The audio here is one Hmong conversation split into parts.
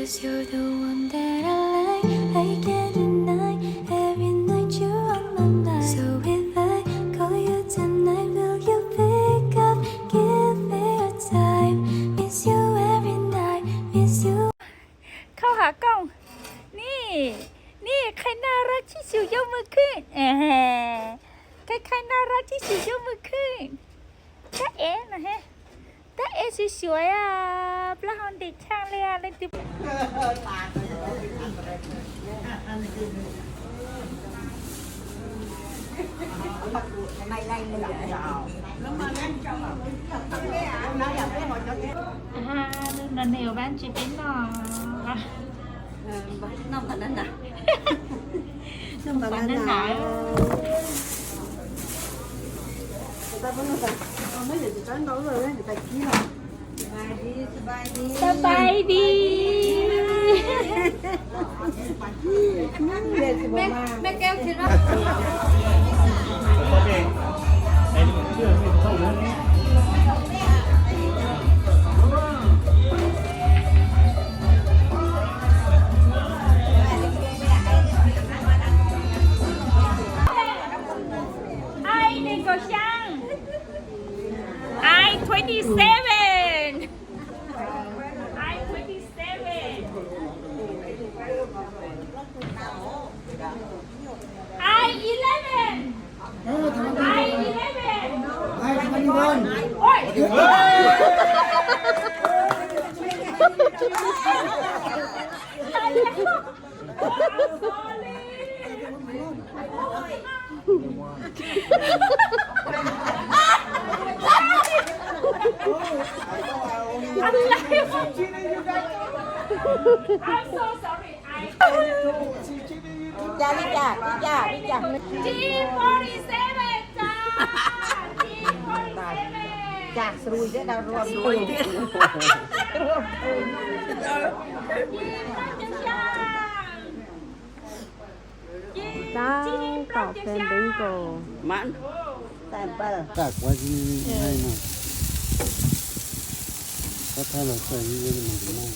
You're the one that I like, I can't deny. Every night you're on my mind. So if I call you tonight, will you pick up? Give me your time. Miss you every night, miss you. Khau Hav Koom, ni, ni khai na rab tib xus yuav mus khwb, khai khai na rab tib xus yuav mus khwb. Tab ev no he, tab ev xyuas xyuas, plaub hau ntes tshaj li leej twg. Nws nws vaj tsis peb noj. Noj banana. สบายดี สบายดี แม่แก้วคิดว่า Ai, nws kaum xya. Ai, twenty seven. Ai, twenty seven. Ai, eleven. Ai, eleven. Ai, twenty one. Ôi. I'm so sorry. Ib ca, ib ca, ib ca, ib ca. G forty-seven, ca. G forty-seven. Ca, srui thiab, dau ruam srui. Tab tom pem npev nkaus. Tab kuv tsis nai no. Koj thaj los txawm ib mus ntim maj.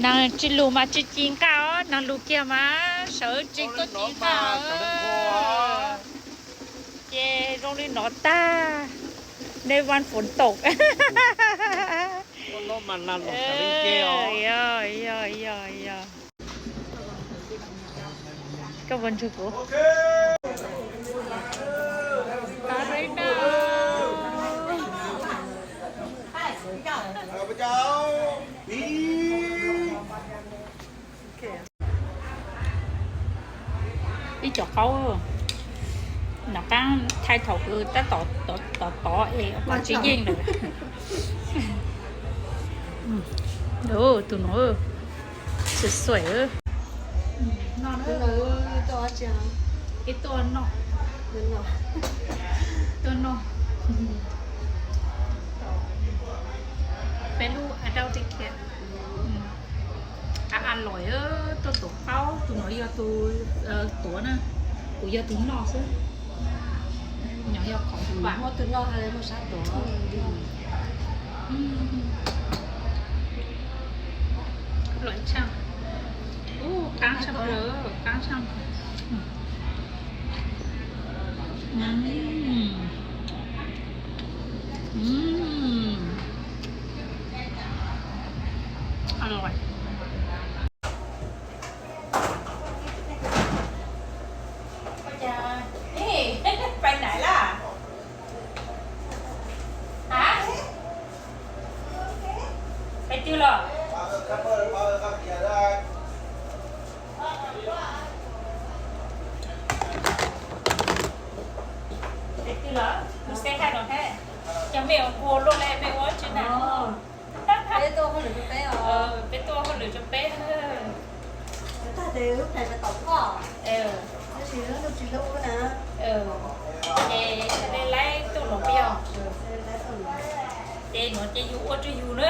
Neeg tsis lus mas tsis ci nqaj os, neeg lus kiag mas sawv tsis tuaj ci nqaj. Ces zoo li no tag, nej vaj foom taum. Yog, yog, yog, yog. Koj puas ntsib kuv? Ib co qaub, nov qaab thaij thaum kws tab tom tod tod es tsis yeej lawm. Tus no xuam xuam. Tuaj noj, tuaj noj. Peb lub adult daycare. A, a lawm, tuaj tuav qaub, tus no yog tus tuav na, kuv yog tus noj xwb. Nyob yog qhov muaj tus noj hab muaj sab tuav. Lawm tshaj, qaab tshaj plaws, qaab tshaj. A lawm. Pais nais lawm? Ha? Pais twg los? Pais twg los? Kuv xav hais los thiab. Cov mej ua luaj li mej ua tsi na? Peb tuaj hauj lwm rau peb os. Peb tuaj Ces laib tuaj los peb os. Ces nuav ces yug ua rau yug na.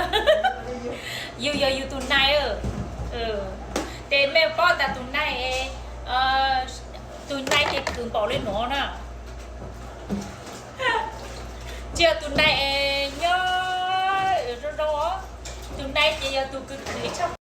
Yug yog yug tus nai. Ces mej paub tas tus nai, tus nai ces khwv npaum li nuav na. Tsis yog tus nai nyob zoo zoo os. Tus nai ces yog tus kws khwv ib tshaj